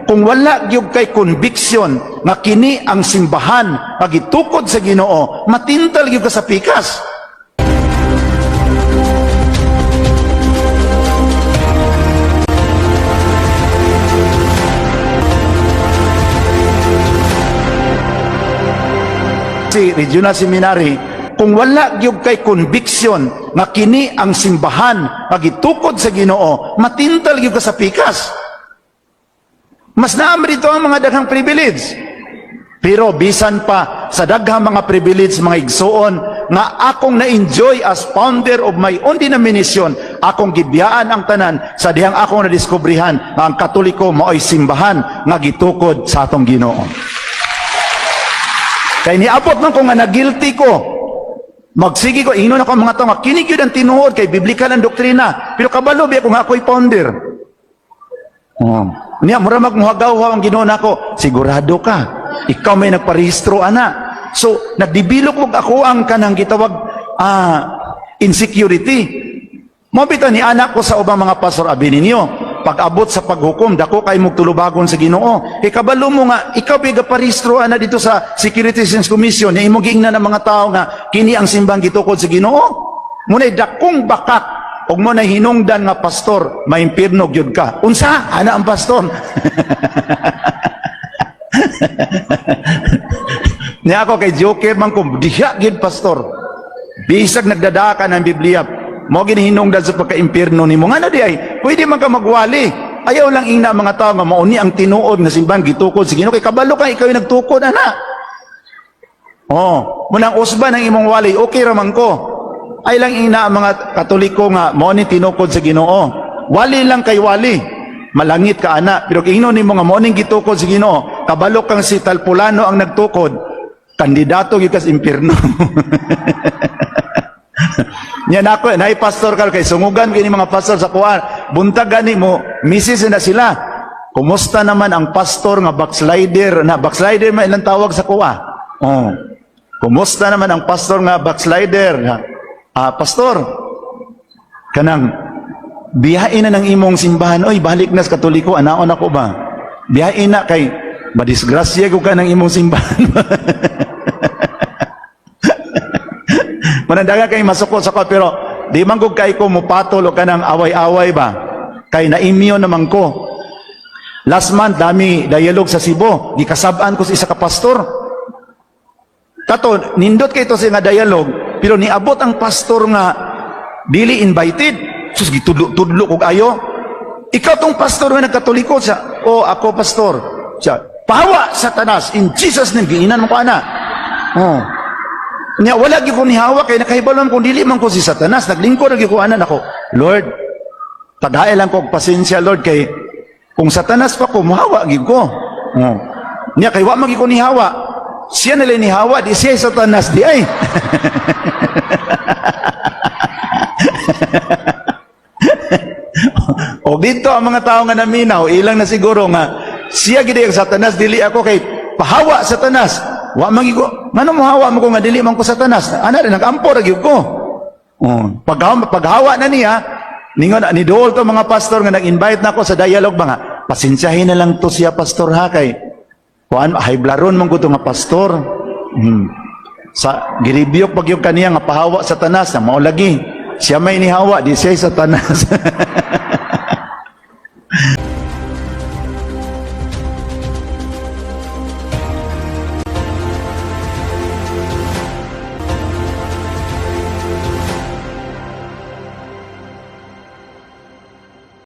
Kung wala gyud kay conviction nga kini ang simbahan nga gitukod sa Ginoo, matintal gyud ka sa pikas. Si Regional Seminary, kung wala gyud kay conviction nga kini ang simbahan nga gitukod sa Ginoo, matintal gyud ka sa pikas. Mas naam dito ang mga daghang privilege. Pero bisan pa sa daghang mga privilege, mga igsuon, nga akong na-enjoy as founder of my own denomination, akong gibiyaan ang tanan sa dihang akong nadiskubrihan nga ang Katoliko mao'y simbahan nga gitukod sa atong Ginoo. Kay niabot man ko nga na-guilty ko. Magsige ko, ingnon ako ang mga tao nga kini gyud ang tinuod kay biblical ang doktrina. Pero kabalo biya ko nga ako'y founder. Oh. Niya, mura magmuhagaw ang Ginoo nako. Sigurado ka. Ikaw may nagparehistro ana. So, nagdevelop og ako ang kanang gitawag insecurity. Mo bitaw ni anak ko sa ubang mga pastor, abi ninyo, pag-abot sa paghukom, dako kay mong tulubagon sa Ginoo. Kay kabalo mo nga ikaw biga parehistro ana dito sa Securities and Commission, nya imong giingnan ng mga tao nga kini ang simbang gitukod sa Ginoo. Muna'y dakong bakak ug mo na hinungdan nga pastor, maimpirno gyud ka. Unsa? Ana ang pastor. Niya ako kay joker man ko, diha gyud pastor. Bisag nagdadaka ng Biblia, mo ginihinungdan sa pagka-impierno nimo. Ngano di ay, pwede man ka magwali. Ayaw lang ingna mga tao nga mauni ang tinuod nga simbahan gitukod sa Ginoo kay kabalo ka ikaw yung nagtukod ana. Oh, munang usban ang imong wali, okay ra man ko. Ay lang ingna ang mga Katoliko nga mao ni tinukod sa Ginoo. Wali lang kay wali. Malangit ka ana, pero kung ingnon nimo nga mao ning gitukod sa Ginoo, kabalo kang si Talpulano ang nagtukod, kandidato gyud ka sa impierno. Nya nako, nay pastor ka kay sungugan kini mga pastor sa kuan. Buntag gani mo, misis na sila. Kumusta naman ang pastor nga backslider na backslider man ilang tawag sa kuha. Oh. Kumusta naman ang pastor nga backslider? Ah, pastor, kanang biyain na ng imong simbahan, oy, balik na sa Katoliko, anaon ako ba? Biyain na kay madisgrasya ko ka ng imong simbahan. Manandaga kay masuko sa ko pero di man gud kay ko mupatol o kanang away-away ba. Kay naimyo naman ko. Last month dami dialogue sa Cebu, gikasab-an ko sa isa ka pastor. Kato nindot kay to sa nga dialogue, pero niabot ang pastor nga dili invited. Sus, gitudlo-tudlo kog ayo. Ikaw tong pastor nga nagkatoliko siya. Oh, ako pastor. Siya, pahawa Satanas in Jesus name, giinan mo ko ana. Oh. Nya wala gyud ko nihawa kay nakahibalo man kung dili man ko si Satanas, naglingkod ra gyud ko ana nako. Lord, tagay lang ko og pasensya Lord kay kung Satanas pa ko muhawa gyud ko. Oh. Nya kay wa man gyud ko nihawa. Siya nila nihawa, di siya Satanas di ay. O dito ang mga tao nga naminaw, ilang na siguro nga siya gid ang Satanas, dili ako kay pahawa Satanas. Wa man gyud ko, ngano mohawa mo ko nga dili man ko Satanas? Ana rin nagampo ra gyud ko. Oh, paghawa na niya, ningon ni dool to mga pastor nga nag-invite na ako sa dialogue ba nga, pasensyahin na lang to siya pastor ha kay kuan hayblaron man ko to nga pastor. Sa girebuke pag yung kaniya nga pahawa Satanas na mao lagi. Siya may nihawa, di siya Satanas.